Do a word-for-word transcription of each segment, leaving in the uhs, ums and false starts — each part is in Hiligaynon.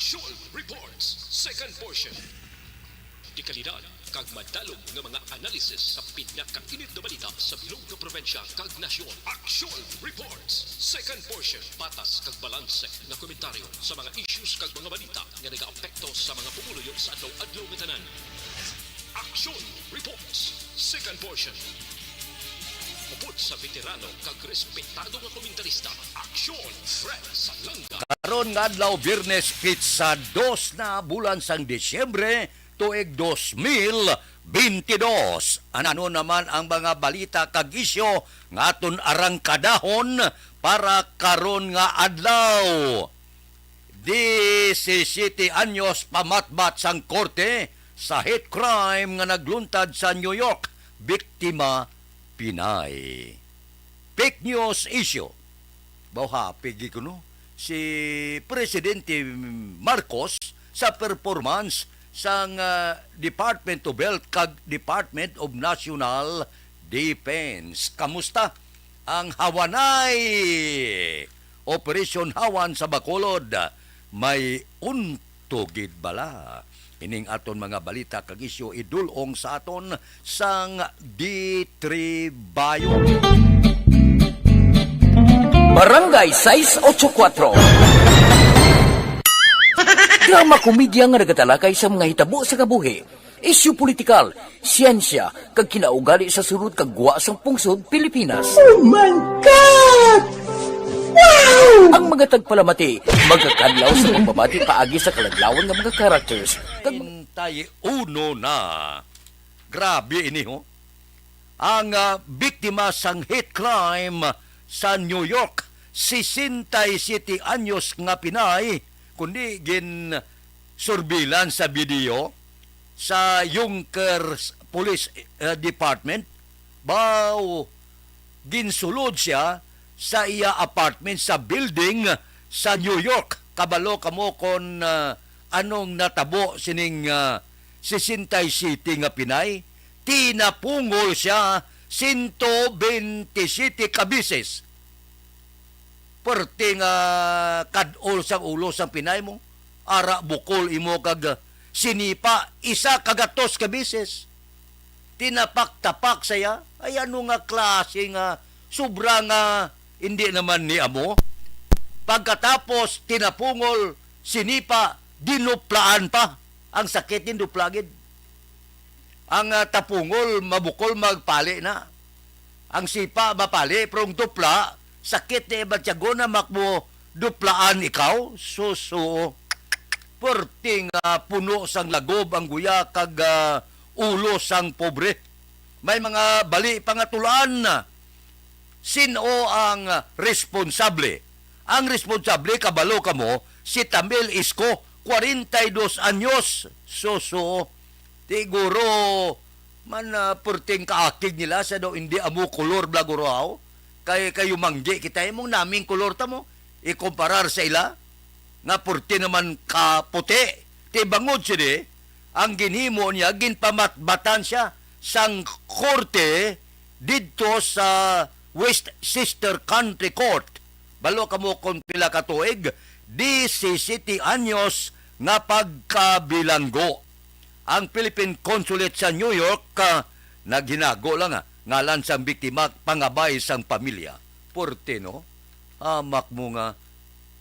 Action Reports, second portion. Dekalidad kag madalom nga mga analisis sa pinakainit nga balita sa bilog nga probinsya kag nasyon. Action Reports, second portion. Patas kag balanse nga komentaryo sa mga issues kag mga balita nga nagaapekto sa mga pumuluyo sa adlaw-adlaw nga tanan. Action Reports, second portion. Upod sa veterano kag respetado nga komentarista, Action Fred Salanga. Karon nga adlaw, Biyernes, pitsa dos na bulan sang Disyembre, tuig dos mil bentidós. Ano naman ang mga balita kag isyu nga aton arangkadahon para karon nga adlaw? Disisiyete anyos pamatbat sang korte sa hate crime nga nagluntad sa New York, biktima Pinay. Fake news issue. Baw happy gid kuno si Presidente Marcos sa performance sang, ah, Department of Health kag Department of National Defense. Kamusta ang Hawanay? Operation Hawan sa Bacolod, may unto gid bala? Ining aton mga balita kag isyu idul-ong sa aton sang D three Bayo. Barangay sais ocho kuatro. Drama komedya nga nagatalakay sa mga hitabo sa kabuhi, isyu politikal, siyensya, kag kinaugali sa sulod kag gwa sang pungsod Pilipinas. Oh my God! Wow! Ang mga tagpalamati magakadlaw sa pagbabati paagi sa kaladlawan nga mga characters. Kag Tayi uno na. Grabe ini, ho. Ang, ah, biktima sang hate crime sa New York, sesenta y siete anyos nga Pinay, kundi gin surveillance sa video sa Yonkers Police, eh, Department. Baw, ginsulod siya sa iya apartment sa building sa New York. Kabalo kamo kon, ah, anong natabo sining, ah, sesenta y siete nga Pinay? Tinapungol siya sento bente siete ka beses. Perti nga kad-ol sang ulo sang Pinay mo. Ara bukol imo kag sinipa isa ka gatos ka beses. Tinapak-tapak sa iya. Ay, ano nga klase nga sobra nga hindi naman ni amo? Pagkatapos, tinapungol, sinipa, dinuplaan pa. Ang sakit din, dupla gid. Ang, ah, tapungol, mabukol, magpali na. Ang sipa, mapali, pero ang dupla, sakit na ibatyagon na makmo duplaan ikaw. Suso, perti nga puno sang lagob ang guya kag, ah, ulo sang pobre. May mga bali pa nga tulaan. Sin-o ang responsable? Ang responsable, kabalo kamo, si Tamil Isko, kwarenta y dos anyos. Suso, siguro, man, ah, perting kaakig nila sa daw hindi amo kolor, Blaguraw. Kay kayo manggi kita, imong naming kolor ta mo, ikumparar sa ila, nga perti naman kaputi. Ti bangod sini, ang ginhimo niya, ginpamatbatan siya sang korte didto sa Westchester Country Court. Balo kamo kon pila ka tuig, disisete anyos nga pagkabilanggo. Ang Philippine Consulate sa New York, ah, naghinago lang, ah, ngalan sang biktima, pangabay sang pamilya. Puerte, no? Hamak mo nga,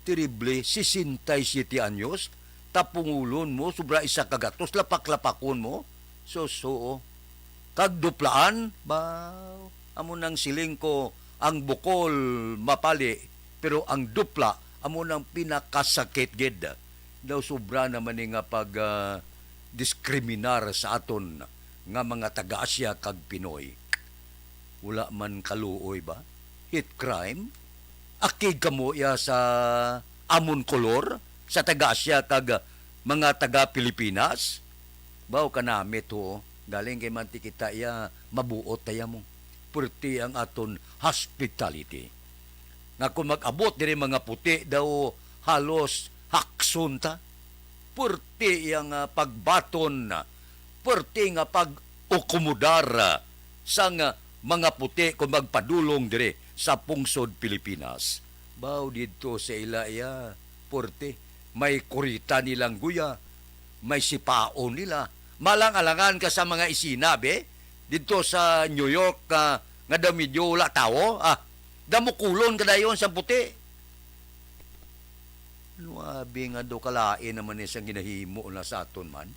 terrible, sesenta y siete anyos, tapungulon mo, sobra isa ka gatos, lapak-lapakon mo. So, so, kag duplaan, ba, amo nang siling ko, ang bukol mapali, pero ang dupla, amo nang pinakasakit gid. Daw sobra naman ni nga pag, ah, diskriminar sa aton nga mga taga-Asia kag Pinoy. Wala man kaluoy ba? Hate crime? Akig kamo iya sa amon kolor, sa taga-Asia kag mga taga-Pilipinas? Baw kanamit, ho. Galing kay manti kita iya mabuot taya mo. Purti ang aton hospitality. Nga kung mag-abot diri mga puti daw halos hakson ta. Purti iya nga pagbaton, purti nga pag-ukomodar sang mga puti kung magpadulong diri sa pungsod Pilipinas. Baw didto sa ila iya, purti. may kurita nilang guya, may sipaon nila. Malang-alangan ka sa mga isina, be, didto sa New York, ah, nga daw medyo wala tawo, ah, daw mukulon ka dayon sang puti. Nuabi nga daw kalain naman ni sang ginahimo na sa aton man.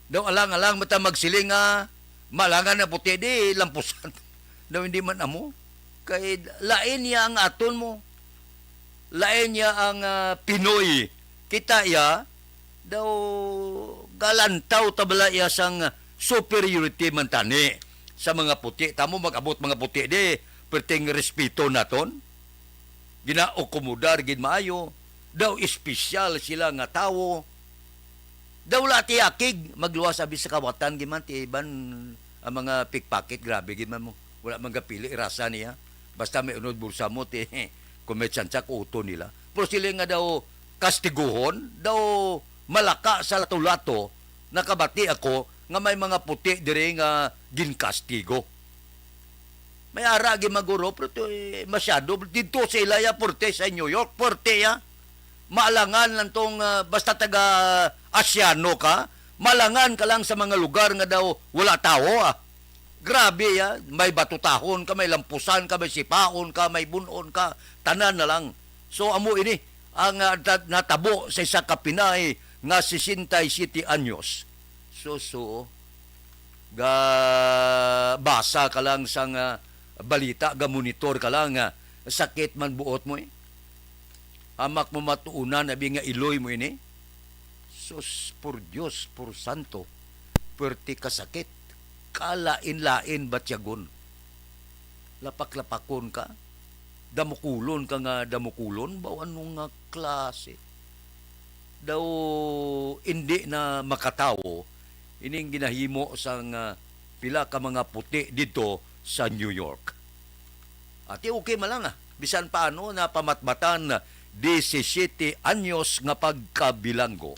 Daw alang-alang mata magsiling nga malangan na puti di lampusan. Daw hindi man amo. Kay lain niya ang aton mo. Lain niya ang, ah, Pinoy. Kita iya, daw galantaw ta bala iya sang superiority man tani sa mga puti. Tamo mag-abot mga puti di, perting respeto naton. Ginaakomodar gid maayo. Daw espesyal sila nga tawo. Daw wala ti akig, magluwas abi sa kawatan gid man ti iban ang mga pickpocket, grabe gid man mo. Wala man gapili rasa niya. Basta may unod bulsa mo ti kung may tsansa kuuton nila. Pero sila nga daw kastiguhon, daw malaka sa lato-lato, nakabati ako nga may mga puti diri nga ginkastigo. May ara gid maguro, pero to, eh, masyado. Dito sa ilaya, porte sa New York, porte ya. Maalangan lang tong, ah, basta taga Asyano ka, malangan ka lang sa mga lugar nga daw wala tawo, ah. Grabe ya, may batutahon ka, may lampusan ka, may sipaon ka, may bunon ka, tanan na lang. So, amo ini ang, ah, ta-, natabo sa isa ka Pinay nga sesenta y siete anyos. So, so, ga basa ka lang sang, ah, balita, ga monitor ka lang, ah, sakit man buot mo, eh. Amak mo matuunan, abi nga iloy mo ini. Sus, por Dios, por santo, puwerte ka sakit. Kalain-lain batyagon. Lapak-lapakon ka. Damukulon ka nga damukulon. Baw, ano nga klase? Daw indi na makatawo ining ginahimo sang, ah, pila ka mga puti didto sa New York. Ati, okay man lang, ah. Bisan paano, napamatbatan, disisiete anyos nga pagkabilanggo.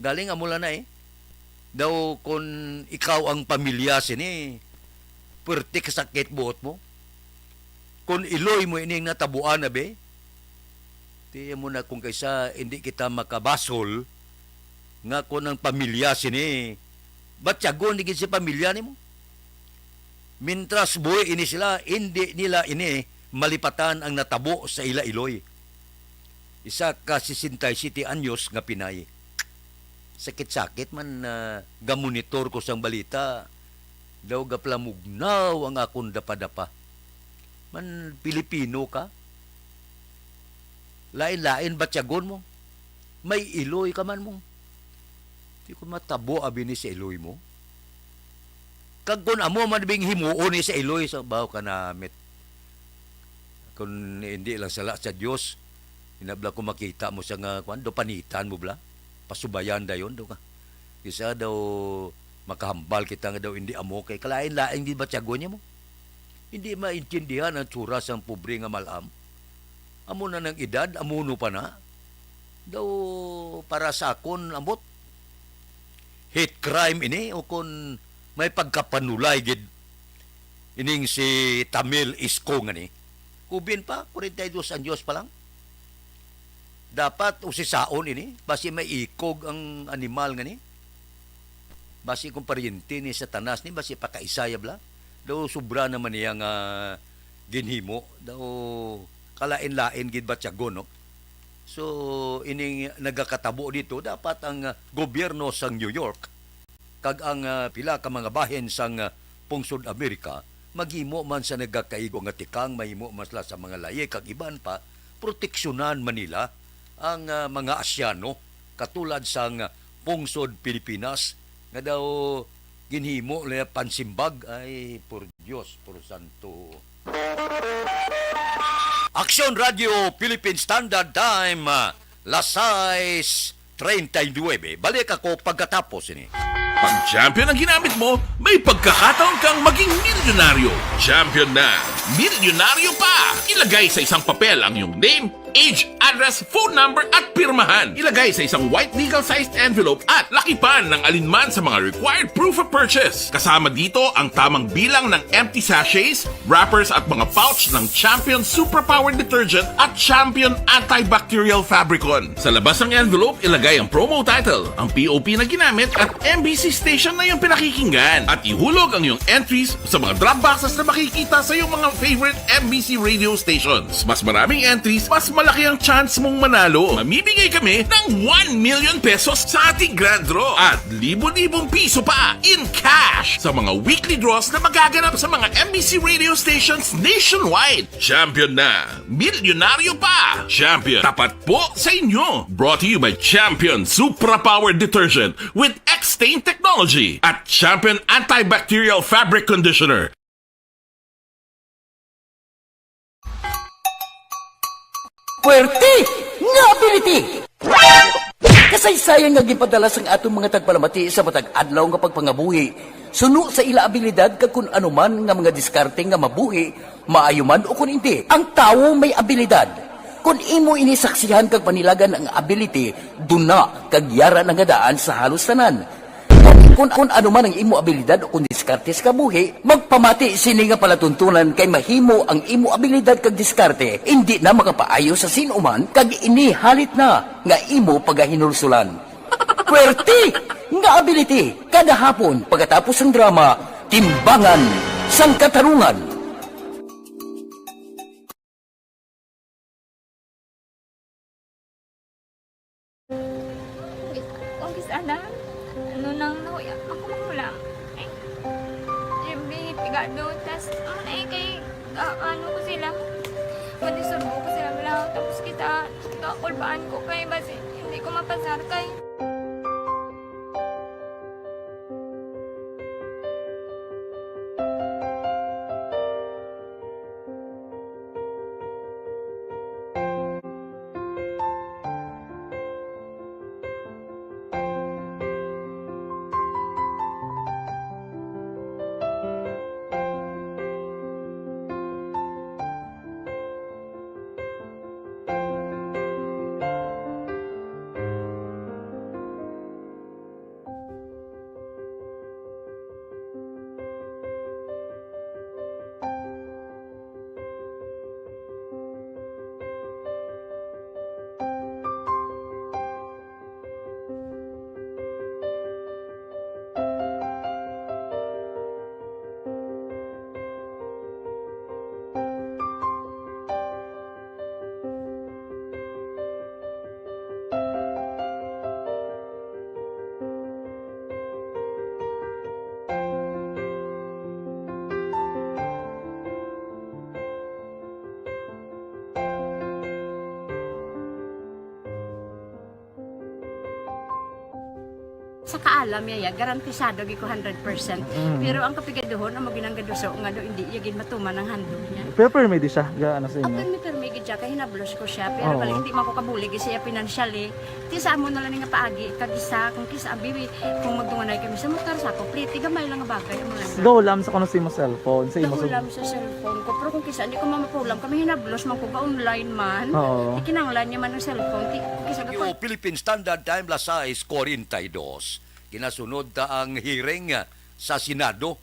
Galing amo lang na, eh. Daw kun ikaw ang pamilya sini, puwerte ka sakit buot mo. Kun iloy mo ining natabuan na, be, ti mo na kung kaysa hindi kita makabasol nga kun ang pamilya sini, batyagon ni gid si pamilya nimo. Mintras buhi ini sila, hindi nila ini malipatan ang natabo sa ila iloy. Isa ka sesenta y siete anyos nga Pinay. Sakit-sakit man, ah, gamonitor ko sang balita. Daw gaplamugnaw ang akon dapadapa. Man Pilipino ka? Lain-lain batyagon mo. May iloy ka man mo. Di ko matabo abi ni sa iloy mo. Kag kun amo man bing himuon ni sa iloy, sa baw ka namit. Kun hindi lang sala sa Dios, hinabla ko makita mo sa nga, kwan, do panitan mo bla? Pasubayan dayon do ka. Isa daw makahambal kita nga daw hindi amo kay kalain-lain gid batyagon niya mo. Hindi maintindihan ang tsura sang pobre nga mal-am. Amo na nang edad, amo no pa na. Daw para sa akon, ambot. Hate crime ini o kon may pagkapanulay gid ining si Tamil Isko nga ni. Ubin pa, kwarenta y dos anyos pa lang. Dapat usisaon ini, basi may ikog ang animal nga ni. Basi kung paryente ni Satanas ni, basi pakaisayab la. Daw sobra naman niya nga ginhimo. Daw kalain-lain gid batyagon, no? So, ining nagakatabo dito, dapat ang, ah, gobyerno sang New York kag ang, ah, pila ka mga bahin sang, ah, pungsod Amerika maghimo man sa nagakaigo nga tikang, mahimo man sila sa mga layi kag iban pa, proteksyonan man nila ang, ah, mga Asyano katulad sang, ah, pungsod Pilipinas nga daw ginhimo nila pansimbag. Ay, por Dios, por santo. Aksyon Radio Philippine Standard Time, ah, las sais treinta y nueve. Balik ako pagkatapos ini. Pag champion ang ginamit mo, may pagkakataon kang maging milyonaryo. Champion na, milyonaryo pa! Ilagay sa isang papel ang iyong name, age, address, phone number, at pirmahan. Ilagay sa isang white legal-sized envelope at lakipan ng alinman sa mga required proof of purchase. Kasama dito ang tamang bilang ng empty sachets, wrappers, at mga pouch ng Champion Suprapower Detergent at Champion Antibacterial Fabricon. Sa labas ng envelope, ilagay ang promo title, ang P O P na ginamit, at M B C station na iyong pinakikinggan. At ihulog ang iyong entries sa mga drop boxes na makikita sa iyong mga favorite M B C radio stations. Mas maraming entries, mas malaki ang chance mong manalo. Mamimigay kami ng one million pesos sa ating grand draw at libo-libong piso pa in cash sa mga weekly draws na magaganap sa mga M B C radio stations nationwide. Champion na! Milyonaryo pa! Champion, tapat po sa inyo! Brought to you by Champion Supra Power Detergent with X-Stain Technology at Champion Antibacterial Fabric Conditioner. Puwerte nga ability! Kasaysayan nga ginpadala sang aton mga tagpalamati sa matag adlaw nga pagpangabuhi, suno sa ila abilidad kag kun ano man nga mga diskarte nga mabuhi, maayo man o kun indi. Ang tawo may abilidad. Kun imo ini saksihan kag panilagan ang ability, duna kag yara na nga daan sa halos tanan. Kun, kun ano man ang imo abilidad o kun diskarte sa kabuhi, magpamati sini nga palatuntunan kay mahimo ang imo abilidad kag diskarte indi na makapaayo sa sin-o man kag ini halit na nga imo pagahinulsulan. Puwerte nga ability kada hapon pagkatapos sang drama, Timbangan sang Katarungan. Kung kis-, ana, ano nang nahuya, ako manghulam. Ay, Jimmy, pigado, tas, ano na eh, kay, ah, ano ko sila, pwede surbo ko sila, wala, tapos kita, kakulbaan ko kay, basi, hindi ko mapasar kay. Sa kaalam niya, ya, garantisado gid ko hundred percent. Mm. Pero ang kapigaduhon, amo ginang gaduso nga do hindi iya gid matuman ang handog niya. Pero permi di siya, ga, ano sa inyo? Permi, permi gid siya, kay hinablos ko siya. Pero Oo. bali, hindi man ko kabulig siya financially. Ti sa amo na lang nga paagi, kag isa, kung kisa, abi, kung magdunganay kami sa motor, sa ako, pliti, gamay lang nga bagay, amo lang. Go lang sa kuno sa imo cellphone, sa imo Go lang sa cellphone ko. Pero kung kisa, hindi ko mamapulam, kami hinablos man ko, ga online man. Oo. Ikinanglan niya man ang cellphone. Ti, kung kisa, Yung Philippine Standard Time, las sais cuarenta y dos. Kinasunod ta ang hearing sa Senado.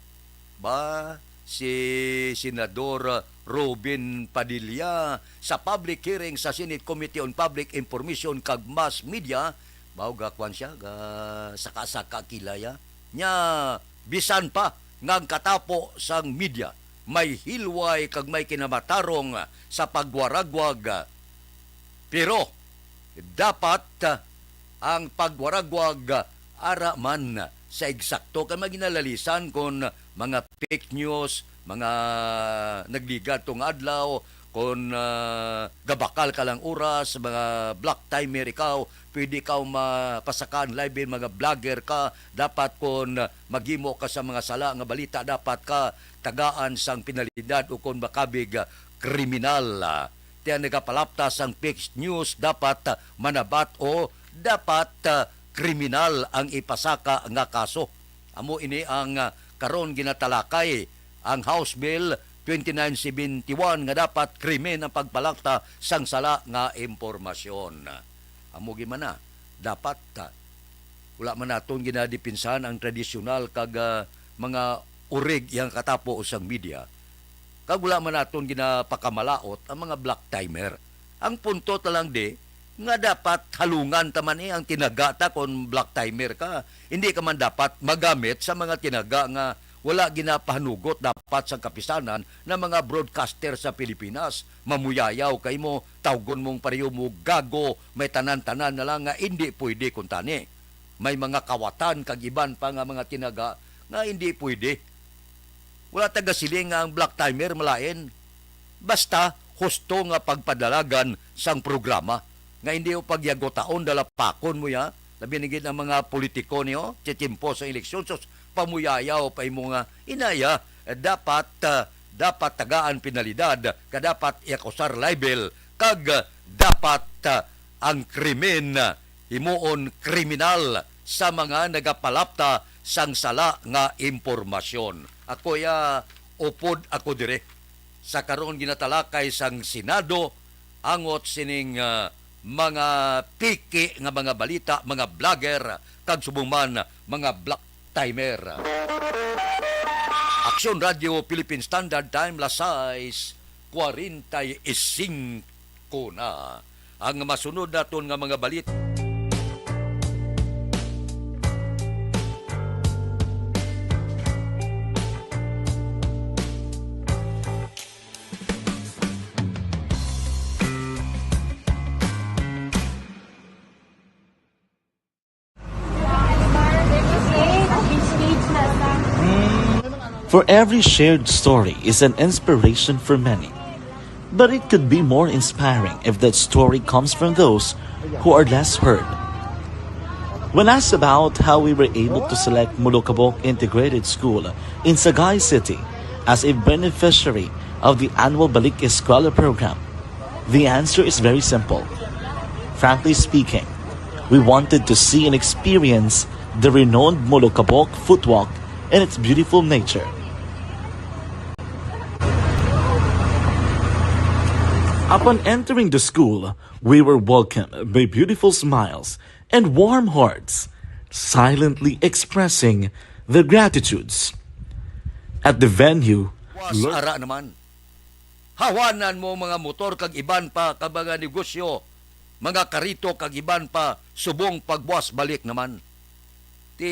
Ba, si Senador Robin Padilla sa public hearing sa Senate Committee on Public Information kag Mass Media, mao ga kwan siya, ga saka-saka kilaya. Nya, bisan pa nga ang katapo sang media may hilway kag may kinamatarong sa pagwaragwag, pero dapat, ah, ang pagwaragwag, ah, ara man sa eksakto kay maginalalisan kon mga fake news, mga nagligad tong adlaw, kon, ah, gabakal ka lang oras, mga black timer ikaw, pwede ka mapasakaan live, mga vlogger ka, dapat kon maghimo ka sa mga sala nga balita, dapat ka tagaan sang penalidad o kon makabig, ah, kriminal. Ah, ti ang nagapalapta sang fake news dapat, ah, manabat o dapat, ah, kriminal ang ipasaka nga kaso. Amo ini ang, ah, karon ginatalakay ang House Bill twenty-nine seventy-one nga dapat krimen ang pagpalapta sang sala nga impormasyon. Amo gid man na, dapat, ah, wala man naton ginadipinsahan ang tradisyonal kag, ah, mga urig yang katapo sang media, kag wala man naton ginapakamalaot ang mga black timer. Ang punto ta lang di nga dapat halungan ta man, eh, ang tinaga ta kon black timer ka. Hindi ka man dapat magamit sa mga tinaga nga wala ginapahanugot dapat sa kapisanan na mga broadcaster sa Pilipinas. Mamuyayaw kay mo, tawgon mong pareho mo gago, may tanan-tanan na lang nga hindi pwede kuntani. May mga kawatan kag iban pa nga mga tinaga nga hindi pwede. Wala ta gasiling nga ang black timer malain. Basta husto nga pagpadalagan sang programa nga hindi mo pagyagutaon, dalapakon mo ya. Labi na gid ang mga politiko niyo, tiyempo sa eleksyon, sus, pamuyayaw pa imo nga inaya. Eh, dapat, ah, dapat tagaan penalidad, ka dapat iakusar libel, kag, ah, dapat, ah, ang krimen, ah, himuon kriminal sa mga nagapalapta sang sala nga impormasyon. Ako ya, upod ako dire. Sa karon ginatalakay sang Senado angot sining, ah, mga piki nga mga balita, mga vlogger, kag subong man mga black timer. Aksyon Radio Philippine Standard Time, las sais cuarenta y cinco na. Ang masunod naton nga mga balita. For every shared story is an inspiration for many. But it could be more inspiring if that story comes from those who are less heard. When asked about how we were able to select Molokabok Integrated School in Sagay City as a beneficiary of the annual Balik Eskwela program, the answer is very simple. Frankly speaking, we wanted to see and experience the renowned Molokabok footwalk and its beautiful nature. Upon entering the school, we were welcomed by beautiful smiles and warm hearts, silently expressing their gratitudes. At the venue, Was ara naman. Hawanan mo mga motor kag iban pa ka mga negosyo, mga karito kag iban pa subong pagbuas balik naman. Ti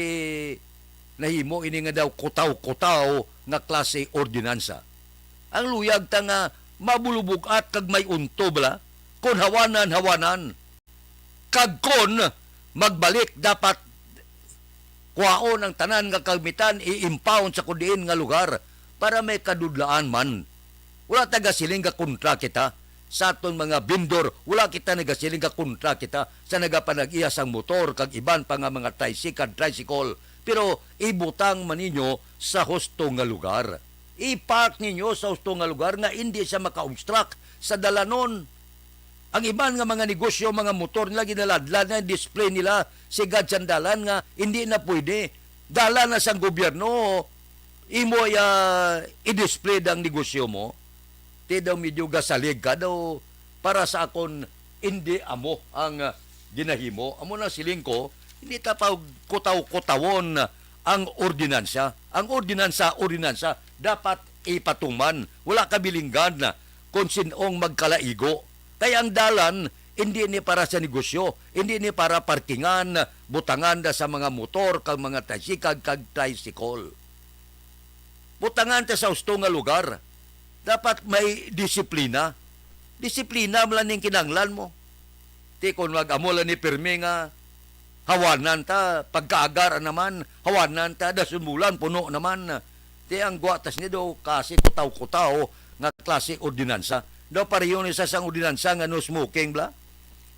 nahimo ini nga daw kutaw-kutaw nga klase ordinansa. Ang luyag ta nga mabulubog-at kag may unto bala, kon hawanan-hawanan. Kag kon magbalik, dapat kuhaon ang tanan nga kagamitan, i-impound sa kudiin nga lugar para may kadudlaan man. Wala ta gasiling nga kontra kita sa aton mga vendor, wala kita nagasiling nga kontra kita sa nagapanag-iya sang motor kag iban pa nga mga tricycle, tricycle. Pero ibutang man ninyo sa husto nga lugar. I-park ninyo sa husto nga lugar nga indi siya maka-obstruct sa dalanon. Ang iban nga mga negosyo, mga motor nila, ginaladlad na display nila sigad sa dalan nga hindi na pwede. Dalan na sang gobyerno, imo ya i-display ang negosyo mo. Ti daw medyo gasalig ka daw, para sa akon, hindi amo ang, ah, ginahimo. Amo na siling ko, hindi ta pa kutaw-kutawon ang ordinansa. Ang ordinansa, ordinansa, dapat ipatuman. Wala ka bilinggan kon sin-ong magkalaigo. Kay ang dalan, hindi ni para sa negosyo, hindi ni para parkingan, butangan na sa mga motor, kag mga tricycle, kag tricycle. Butangan ta sa husto nga lugar. Dapat may disiplina. Disiplina man lang ning kinahanglan mo. Ti kon mag-amo lang ni pirmi nga hawanan ta, pagkaagar naman, hawanan ta, dasumulan, puno naman. Ti ang gwa tas ni do, kasi kutaw-kutaw nga klase ordinansa. Daw pareho ni sa sang ordinansa nga no smoking bla.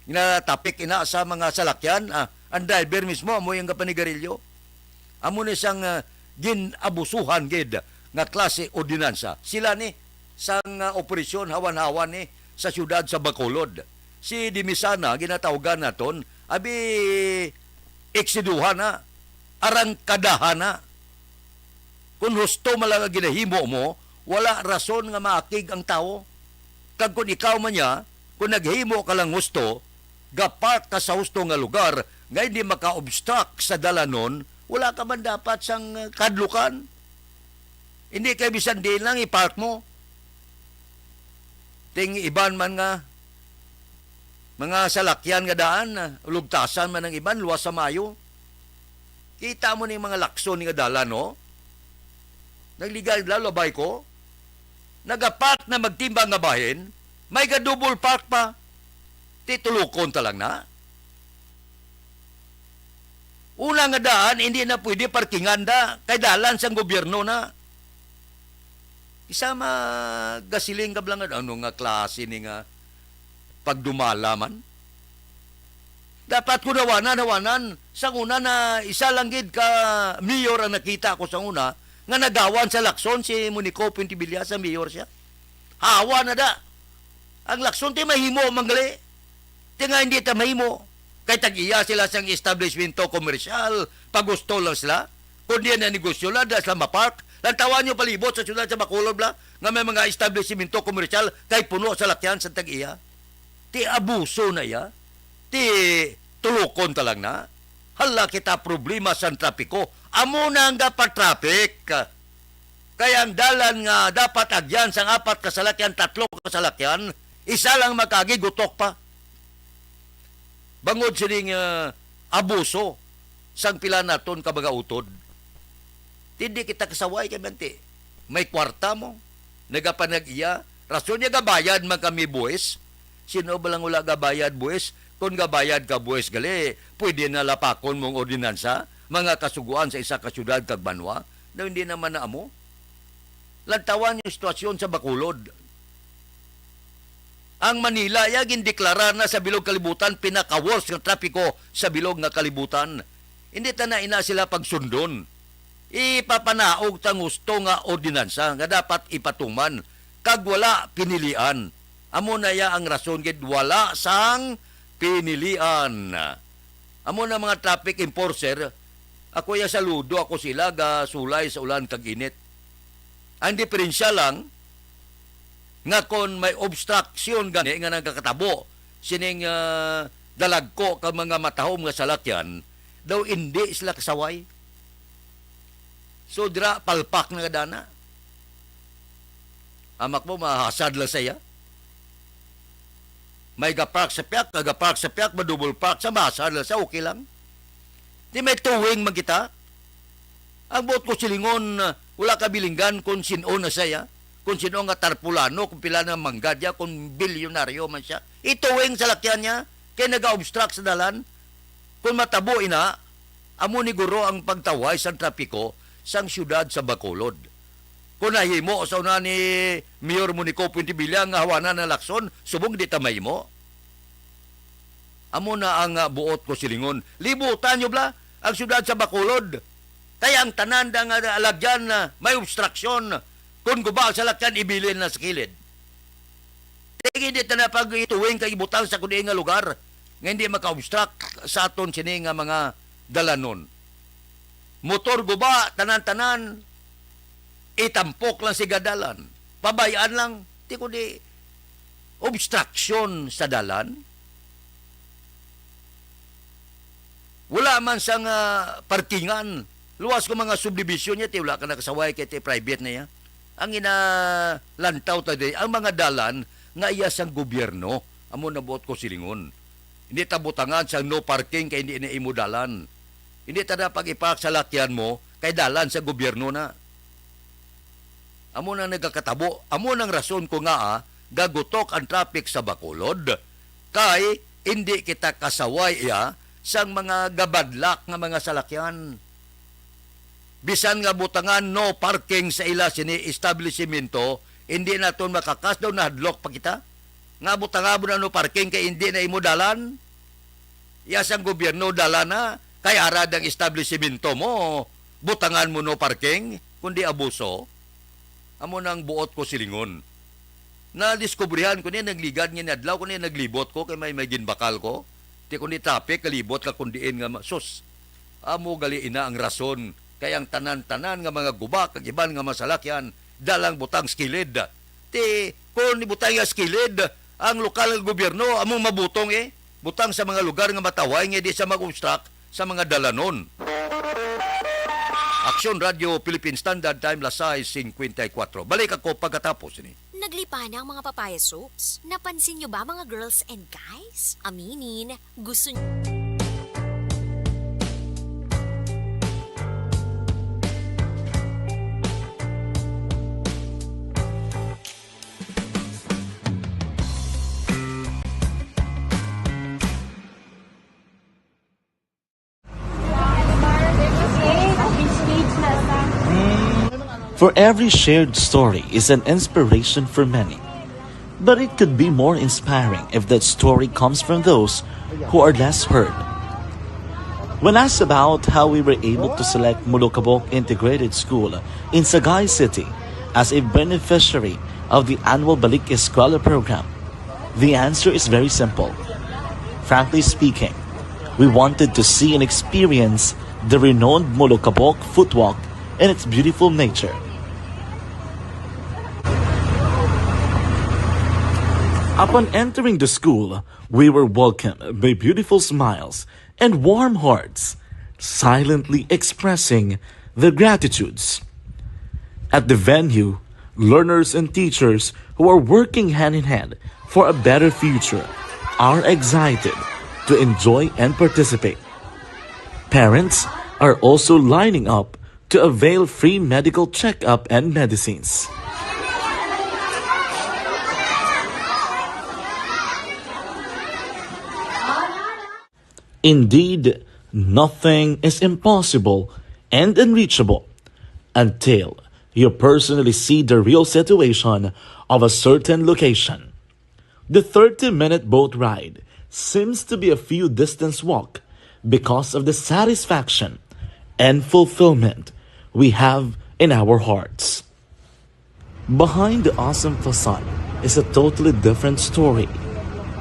Ginatapik ina sa mga salakyan, ah, ang driver mismo amo yung kapanigarilyo. Amo ni sang, ah, gin-abusuhan gid nga klase ordinansa. Sila ni sang, ah, operasyon hawan-hawan ni sa siyudad sa Bacolod. Si Dimisana ginatawgan naton, abi, eksiduhan na, arangkadahan na. Kung husto man lang ang ginahimo mo, Wala rason nga maakig ang tawo. Kag kon ikaw man niya, kon naghimo ka lang husto, ga-park ka sa husto nga lugar nga hindi maka-obstruct sa dalanon, wala ka man dapat sang, uh, kadlukan. Hindi kay bisan diin lang i-park mo. Ting iban man nga mga salakyan nga daan, ah, lugtasan man ang iban, luwas sa maayo. Kita mo ning mga lakson nga dalan, no? Nagliga-, lalabay ko. Nagapark na magtimbang nga bahin, may ga-double park pa. Ti tulokon ta lang na. Una nga daan, hindi na pwede parkingan da, kay dalan sang gobyerno na. Isa magasiling ka lang, ano nga klase ni nga pagdumala man? Dapat ko nawanan, nawanan. Sa una na isa lang gid ka mayor ang nakita ko sa una nga nagawan sa lakson si Monico Pintibilia sa mayor siya. Hawa na da. Ang lakson ti mahimo manggali. Ti nga hindi ta mahimo. Kay tag-iya sila sang establishmento komersyal, pagusto lang sila. Kung di na negosyo lang, da sila mapark. Lantawan nyo palibot sa siyudad sa Bacolod bla, nga may mga establishmento komersyal kay puno sa lakyan sa tag-iya. Ti abuso na iya. Ti tulukon ta lang na. Hala kita problema sang trapiko. Amo na nga pa-traffic. Kay ang dalan nga dapat agyan sang apat ka salakyan, tatlo ka salakyan, isa lang makagi gutok pa. Bangod sining, ah, abuso sang pila naton ka mga utod. Ti di kita kasaway kay manti. May kwarta mo, nagapanag-iya, rason niya gabayad man kami buwis. Sino ba lang wala gabayad buwis? Kung gabayad ka buwis gali, pwede na lapakon mong ordinansa, mga kasuguan sa isa ka syudad kag banwa, na hindi naman na amo. Lantawan yung sitwasyon sa Bacolod. Ang Manila, ya, gindeklarar na sa bilog kalibutan, pinaka-worst nga trapiko sa bilog nga kalibutan. Hindi ta na ina sila pagsundon. Ipapanaog tang husto nga ordinansa nga dapat ipatuman, kag wala pinilian. Amo na ya ang rason gid, wala sang pinilian. Amo na mga traffic enforcer, ako ya saludo ako sila, gasulay sa ulan kag init. Ang diferensya lang, nga kon may obstruction gani nga nagakatabo sining, ah, dalagko ka mga matahom nga salakyan, daw indi sila kasaway. So, dira, palpak na kadana. Amak mo, mahasad lang saya. May ga-park sa piyak, ga-park sa piyak, ma-double park sa, mahasad lang sa, okay lang. Di may towing man kita. Ang buot ko silingon, ah, wala ka bilinggan kung sin-o na siya, kung sin-o nga tarpulano, kung pila na manggadya, kung bilyonaryo man siya. Ituwing sa lakyan niya, kay naga-obstruct sa dalan. Kung matabo ina, amo ni guro ang pagtawhay sang trapiko sang siyudad sa Bacolod. Kung nahimo sa una ni Mayor Monico Puentevilla nga hawanan ang lakson, subong di ta mahimo. Amo na ang, ah, buot ko silingon. Libutan nyo bala ang siyudad sa Bacolod. Kaya ang tanan da nga alagyan na may obstruction kung guba ang salakyan, ibilin na sa kilid. Kay hindi ta na pag-ituwing kay ibutang sa kung diin nga lugar nga hindi maka-obstruct sa aton sini nga mga dalanon. Motor guba, tanan-tanan, itampok lang sa gadalan. Pabayaan lang, di kundi obstruction sa dalan. Wala man sang, ah, parkingan. Luwas ko mga subdivision niya, ti wala ka nakasaway kay ti private na ya. Ang inalantaw ta di, ang mga dalan nga iya sang gobyerno, amo na buot ko silingon. Hindi ta butangan sang no parking kay hindi na imo dalan. Hindi ta na pag-ipark sa lakyan mo kay dalan sa gobyerno na. Amo nang nagakatabo, amo nang rason ko nga, ah, gagutok ang traffic sa Bacolod, kay indi kita kasaway iya sang mga gabadlak nga mga salakyan. Bisan nga butangan no parking sa ila sini establishmento, indi naton makakas daw nahadlok pa kita. Nga butangan mo na no parking kay indi na imo dalan. Iya sang gobyerno dala na, kay ara dang establishmento mo, butangan mo no parking, kundi abuso. Amo nang buot ko silingon. Nadiskubrihan ko ni, nagligad nga ni adlaw ko ni, naglibot ko, kay may, may ginbakal ko. Ti kundi traffic, kalibot ka kung diin nga ma-, sus. Amo gali ina ang rason, kay ang tanan-tanan nga mga guba, kag iban nga masalakyan, dalang butang skilid. Ti, kung ibutang nga skilid, ang lokal nga gobyerno among mabutong, eh, butang sa mga lugar nga matawhay nga di sa mag-obstruct sa mga dalanon. Aksyon Radio Philippine Standard Time, las sais cincuenta y cuatro. Balik ako pagkatapos ni. Naglipana ang mga papaya soaps. Napansin niyo ba, mga girls and guys? Aminin, gusto niyo. For every shared story is an inspiration for many. But it could be more inspiring if that story comes from those who are less heard. When asked about how we were able to select Molokabok Integrated School in Sagay City as a beneficiary of the annual Balik Eskwela program, the answer is very simple. Frankly speaking, we wanted to see and experience the renowned Molokabok footwalk and its beautiful nature. Upon entering the school, we were welcomed by beautiful smiles and warm hearts, silently expressing their gratitudes. At the venue, learners and teachers who are working hand in hand for a better future are excited to enjoy and participate. Parents are also lining up to avail free medical checkup and medicines. Indeed, nothing is impossible and unreachable until you personally see the real situation of a certain location. The thirty-minute boat ride seems to be a few distance walk because of the satisfaction and fulfillment we have in our hearts. Behind the awesome facade is a totally different story,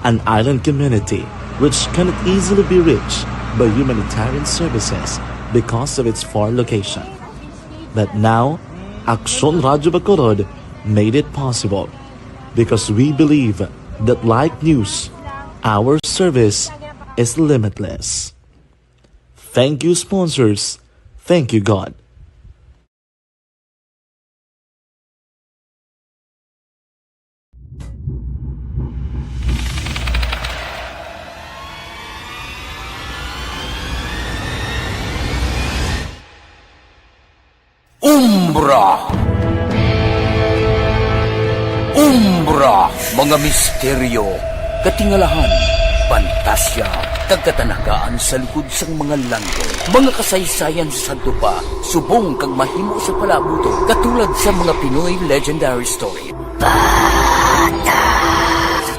an island community which cannot easily be reached by humanitarian services because of its far location. But now, Aksyon Radyo Bacolod made it possible because we believe that, like news, our service is limitless. Thank you, sponsors. Thank you, God. Umbra. Umbra, mga misteryo, katingalahan, pantasya, kag katanagaan sa likod sang mga langit. Mga kasaysayan sa sadto pa, subong kag mahimo sa palaabuton, katulad sa mga Pinoy legendary story.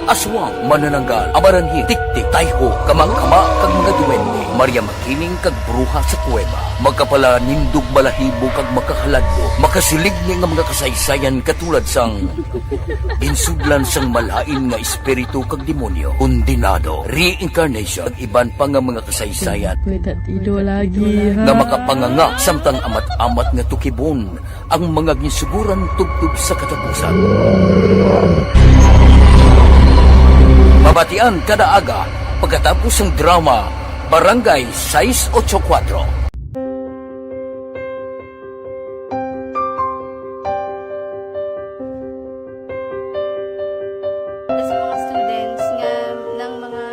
Aswang, manananggal, amaranhit, tiktik, tayho, kamakama, kag mga duwende, Maria Makiling, kag bruha sa kuweba. Makapalanindog balahibo kag makahaladlok, makasiligni nga mga kasaysayan katulad sang ginsudlan sang malain nga espiritu kag demonyo, kondenado, reincarnation, kag iban pa nga mga kasaysayan. May tatido lagi, ha? Nga makapanganga samtang amat-amat nga tukibon ang mga ginsuguran tubtob sa katapusan. Mabatian kada aga pagkatapos sang drama Barangay sais ocho kuwatro. Sa mga students nga, nang mga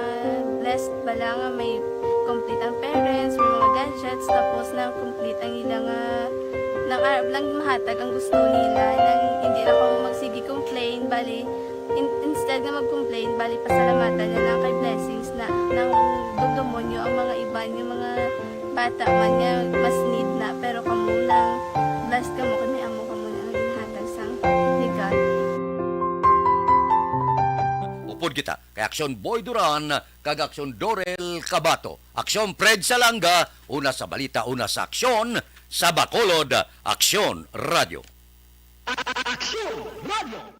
blessed bala nga may complete ang parents, may mga gadgets, tapos nang complete ang ila nga, nang arab lang mahatag ang gusto nila, nang hindi na kamo magsige complain, bali, in-, instead nga mag-complain, bali pasalamatan na lang kay blessings na, nang dumdumonyo ang mga iban nga mga bata man nga mas need na, pero kamo lang, blessed kamo kay may amo kamo na nga ginhatag sang ni God. Upod kita kay Aksyon Boy Duran kag Aksyon Dorel Cabato, Aksyon Fred Salanga, una sa balita, una sa aksyon, sa Bacolod, Aksyon Radyo. Aksyon Radyo.